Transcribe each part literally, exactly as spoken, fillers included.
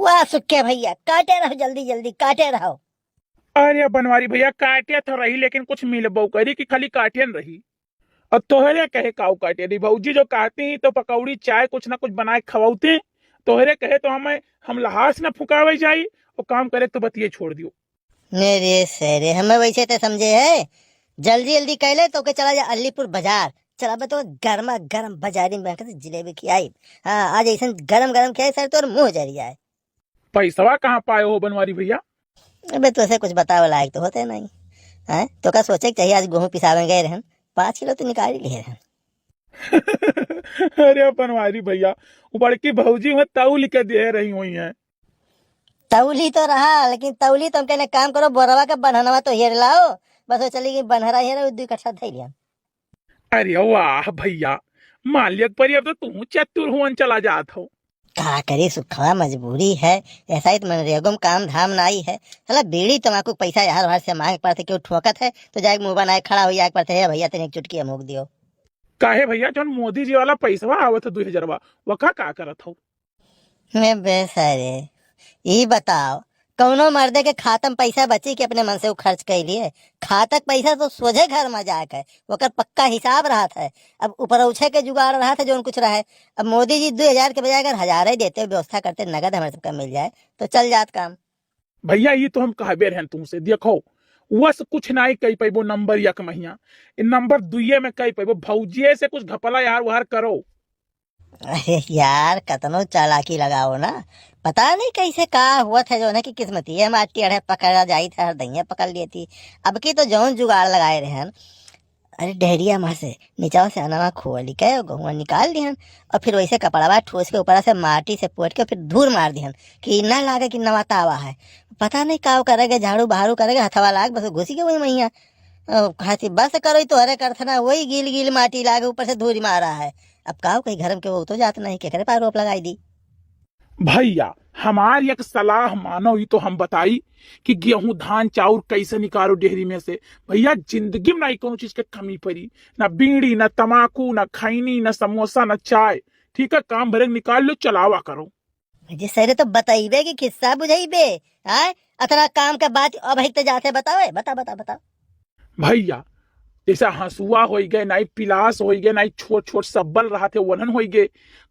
पा सुक्के भइया, काटे रहो, जल्दी जल्दी काटे रहो। अरे बनवारी भइया, काटे तो रही, लेकिन कुछ मिलबो करी कि खाली काटे न रही? अब तोहरे कहे काऊ काटे रही, भौजी जो कहती ही तो पकौड़ी चाय कुछ ना कुछ बनाए खवाउते। तोहरे कहे तो हमें, हम लहास न फुकावे जाई, और काम करे तो बतिये छोड़ दियो। मेरे सरे, हमें वैसे ते समझे है, जल्दी जल्दी कह ले तो के चला जा अलीपुर बाजार। चला बे तो गर्मा गर्म बाजारी में बैठ के जिलेबी खियाई। हाँ, आज ऐसन गरम गरम खियाई सर, तोर मुँह जरी जाए। पैसवा कहाँ पाए हो बनवारी भइया? अबे तोसे कुछ बतावे लायक तो होते नहीं। हैं? तो का सोचे के चाहिए, आज गेहूँ पिसावे गए रहन, पाँच किलो तो निकाल ही लिए रहन। अरे बनवारी भइया, वो बड़की भौजी हुआ तौल के दे रही हुई हैं। तौली तो रहा, लेकिन तौली तो हम कहने काम करो, बोरवा के बन्हनवा तो हेर लाओ। बस वो चली गई बन्हरा हेर, वो दू कट्ठा धै लिया। अरे वाह भइया, मालिक परी अब तो तू चतुर हुअन चला जात हो। का करी सुखवा, मजबूरी है, ऐसा ही तो मनरेगो में काम धाम नाई है। साला बीड़ी तमाकू के पैसा यार बाहर से मांग पड़ते, क्यों ठोकत है तो जाके मुंह बनाए खड़ा हो जाए पड़ते है, "भइया तने एक चुटकी अमूक दियो।" काहे भइया, जौन मोदी जी वाला पैसवा आवत है दू हजारवा, वका का करत हो? मैं बेसरे, ई बताओ, कौनो मर्दे के खाता में पैसा बची कि अपने मन से उ खर्च कर लिए? खातक पैसा तो सोझे घर में जाके, ओकर पक्का हिसाब रहत है। अब ऊपर उछे के जुगाड़ रहत है, जौन कुछ रहे। अब मोदी जी दू हजार के बजाय अगर हजारे देते, व्यवस्था करते, नगद हमारे सबका मिल जाए, तो चल जात काम। भइया, ई तो हम कहबे रहन तुमसे, देखो, वस कुछ नाई कही पैबो नंबर एक महिया, ई नंबर दुइये में कही पैबो, भौजिए से कुछ घपला यार वार करो। अरे यार, कतनो चालाकी लगाओ ना, पता नहीं कैसे का हुआ था, जो है कि किस्मतिये माटी अड़े पकड़ा जाई था, हर दहिया पकड़ लिए थी। अब की तो जौन जुगाड़ लगाए रहन, अरे डहरिया माँ से, नीचवा से अनवा खोल के गहुआ निकाल दिहन, और फिर वैसे कपड़वा ठूस के ऊपरा से माटी से पोट के फिर धूर मार दिहन कि ना लागे कि नवा तावा है। पता नहीं का करेगे, झाड़ू बहारू करेगे, हथवा लाग बस घुसी के वही मैया। अ, कहती, "बस करो, ई तोहरे करथना, वही गील गील माटी लागे, ऊपर से धूरी मारा है।" अब काव कही, घर में के वो तो जात नहीं, केकरे पार रोप लगाई दी। भइया, हमार एक सलाह मानो, ई तो हम बताई कि गेहूं, धान, चाउर कैसे निकालो डेहरी में से। भइया, जिंदगी में ना कौनो चीज के कमी पड़ी, ना बीड़ी, ना तमाकू, ना खैनी, ना समोसा, ना चाय। ठीक है, काम भरे निकाल लो, चलावा करो। जी सर, तो बतइबे कि खिस्सा बुझइबे? आय, अतना काम के बाद अब हिक ते जाते बतावे, बता, बता, बता। भइया, जैसे हंसुआ होइ गए, नाई पिलास होइ गए, नाई छोट छोट सब्बल रहत है, वनन होइ गए,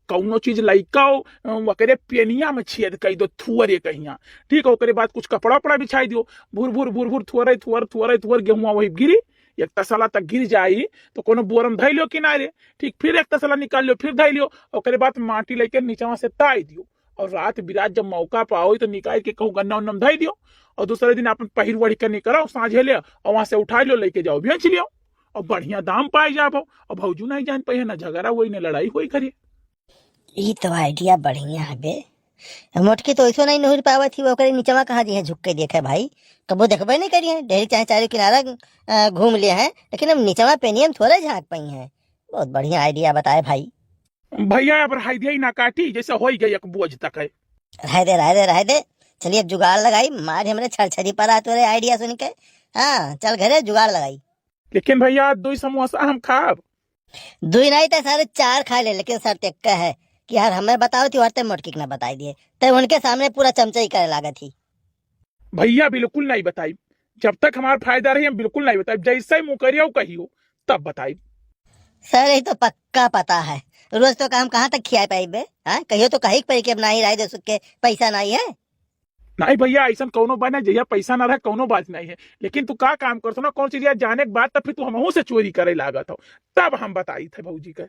कौनो चीज लइका हो, अ, ओकरे पेनिया में छेद कई दो, थुअरे कहिया, ठीक है, ओकरे बाद कुछ कपड़ा उपड़ा बिछाई दियो, भुर भुर भुर भुर थुअरे, थुअर, थुअरे, थुअर गेहुआ वही गिरी, एक तसला तक गिर जाई, तो कोनो बोरम धइ लियो किनारे, ठीक, फिर एक तसला निकाल लियो, फिर धइ लियो, ओकरे बाद माटी लेके नीचवा से ताई दियो, और रात बिरात जब मौका पाओ तो निकाल के कहूँ गन्ना उन्ना में धइ दियो, और दूसरे दिन अपन पहिर ओढ़ के निकलो, साँझे ले, और वहाँ से उठा लियो, लेके जाओ, बेच लियो, और बढ़िया दाम पाए जाबो, और भौजू नहीं जान पाए, ना झगड़ा होई, ना लड़ाई होई घरे। ई तो आइडिया बढ़िया है बे। मोटकी तो ऐसो नहीं नहुर पावत ही, ओकरे नीचवा कहाँ जी है झुक के देखे भाई, कबो देखबे नहीं करी है, ढेरी चाहे चारों किनारा अ, घूम ले हैं, लेकिन अब नीचवा पेनियम थोड़े झाँक पाई हैं। बहुत बढ़िया आइडिया बताए भाई। भइया, अब रहाई दिया ही ना काटी, जैसे होई गई एक बोझ तक है। रह दे, रह दे, रह दे। चलिए, अब जुगाड़ लगाई, मार हमरे छरछरी पर आ तोरे आइडिया सुन के। हाँ, चल घरे जुगाड़ लगाई। लेकिन भइया, आज दुई समोसा हम खाब। दुई नहीं तो सारे चार खा ले, लेकिन शर्त एक है कि यार हमें बताओ थी, और ते मोटकी के ना बताई दिए, ते उनके सामने पूरा चमचाई करे लागत ही। भइया, बिल्कुल नहीं बताई, जब तक हमार फायदा रही हम बिल्कुल नहीं बताई, जैसे ही मुकरिया कहियो तब बताई। सर, यही तो पक्का पता है, रोज तो काम कहाँ तक खिया पाइबे? हाँ, कहियो तो कही के पड़ी कि अब नहीं रहे दे सुख के पैसा नहीं है। नहीं भइया, ऐसन कौनो बात नहीं, जहिया पैसा ना रहे कौनो बात नहीं है, लेकिन तू का काम करत हो ना, कौन चीज यार जाने के बाद तब फिर तू हमहू से चोरी करे लागत हो, तब हम बताई थे भौजी के।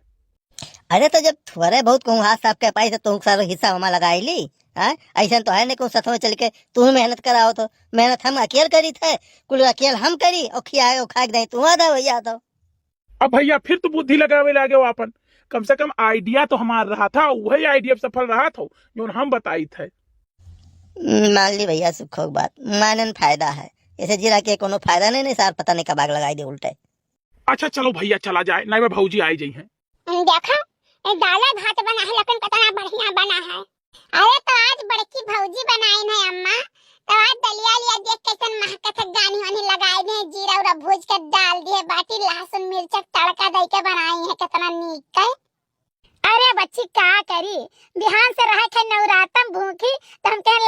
अरे तो जब थोड़े बहुत कहूँ हाथ साफ कर पाई तो तुम सारा हिस्सा हमारा लगाई ली, हाँ? ऐसन तो है नहीं कहूँ सथ में चल के तू मेहनत कराओ तो, मेहनत हम अकेल करी थे, कुल अकेल हम करी और खियाए और खाए के नहीं तू आधा भैया तो। अब भइया फिर तू बुद्धि लगावे लागे हो आपन, कम से कम आइडिया तो हमार रहा था, वही आइडिया सफल रहा था जो हम बताई थे। हम्म, मान ली भइया सुखो के बात, मानन फायदा है, ऐसे जिला के कोनो फायदा नहीं, नहीं सार पता नहीं कब आग लगाई दे उल्टे। अच्छा चलो भइया चला जाए, नहीं मैं भौजी आई जाई हैं। हम्म, देखा, ए दाला भात बना है, लेकिन कितना बढ़िया बना है। अरे तो आज बड़की भौजी बनाई है अम्मा, तो आज दलिया लिया देख कैसन महकत है, गानी वानी लगाई दे, जीरा उरा भूज के डाल दिए, बाटी लहसुन मिर्चा के तड़का दे के बनाई है, कितना नीक है। अरे बच्ची का करी, बिहान से रहे थे नवरातम भूखी, तो हम कहे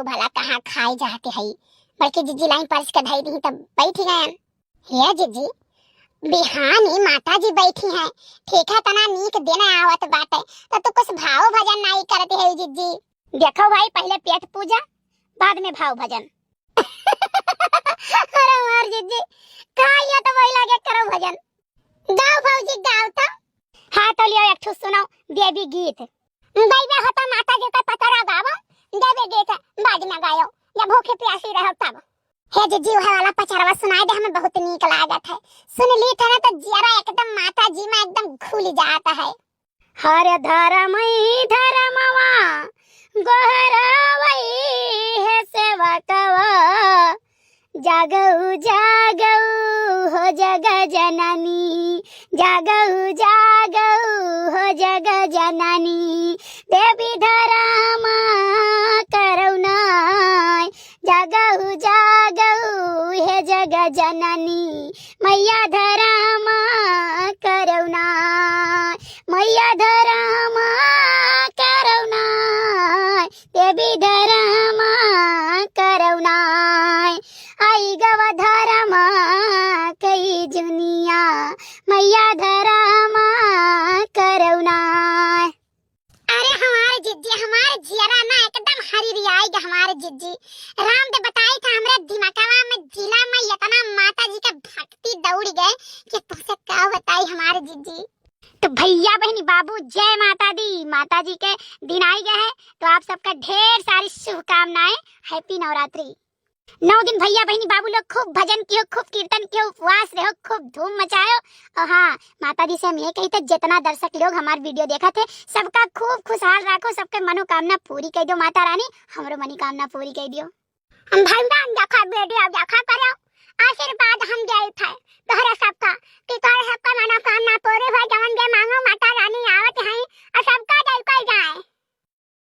भला कहाँ खाए जाते है, बल्कि जिज्जी लाइन परस के धई दी तब बैठ गए। हे जिज्जी, बिहानी माता जी बैठी हैं, ठीक है, तना नीक दिन आवत बाटे, तो तू कुछ भाव भजन नाई करते है जिज्जी। देखो भाई, पहले पेट पूजा, बाद में भाव भजन। अरे हमार जिज्जी, का ये तो वही लागे करो भजन। गाओ भौजी, गाओ तो। हाँ, तो लियो एक ठो सुनाओ देवी गीत। गइबे हो तो माता जी का पचरा गावो, देवी गीत बाद में गायो, जब भूखे प्यासी रहो तब। हे जिज्जी, वह वाला पचरवा सुनाई दे, हमें बहुत नीक लागत है। सुन ली थे ना तो जियरा एकदम माता जी में एकदम घुल जाता है। हर धरम ही धरमवा, गोहरावई है सेवकवा, जागउ, जागउ हो जग जननी, जागउ, जागउ हो जग जननी, देवी धरम करउ नाय, जागउ, जागउ हे जग जननी, मैया धरम करउ नाय, मैया धरम करउ नाय, देवी धरम करउ नाय, आई गवा धरम कई जुनिया, मैया धरम करउ नाय। अरे हमारे जिज्जी, हमारे जियरा ना एकदम हरिरियाई गे हमारे जिज्जी। राम दे बताई था हमरे दिमागवा में, जिला में इतना माता जी के भक्ति दौड़ गए कि तुझसे का बताई हमारे जिज्जी। तो भैया बहनी बाबू, जय माता दी। माता जी के दिन आई गए हैं, तो आप सबका ढेर सारी शुभकामनाएं। Happy नवरात्रि। नौ दिन भैया बहनी बाबू लोग खूब भजन कियो, खूब कीर्तन कियो, उपवास रहो, खूब धूम मचायो। और हाँ, माता जी से हम ये कही थे, जितना दर्शक लोग हमार video देखा थे, सबका खूब खुशहाल रखो, सबके मनोकामना पूरी कर दो माता रानी, हमरो मनोकामना पूरी कर दियो। हम भैया हम देखा video देखा करो, आशीर्वाद हम दे थे तोहरे सबका कि तोहरे सबका मनोकामना पूरी हो, जवन जे मांगो माता रानी आवत हैं और सबका दे कर जाए।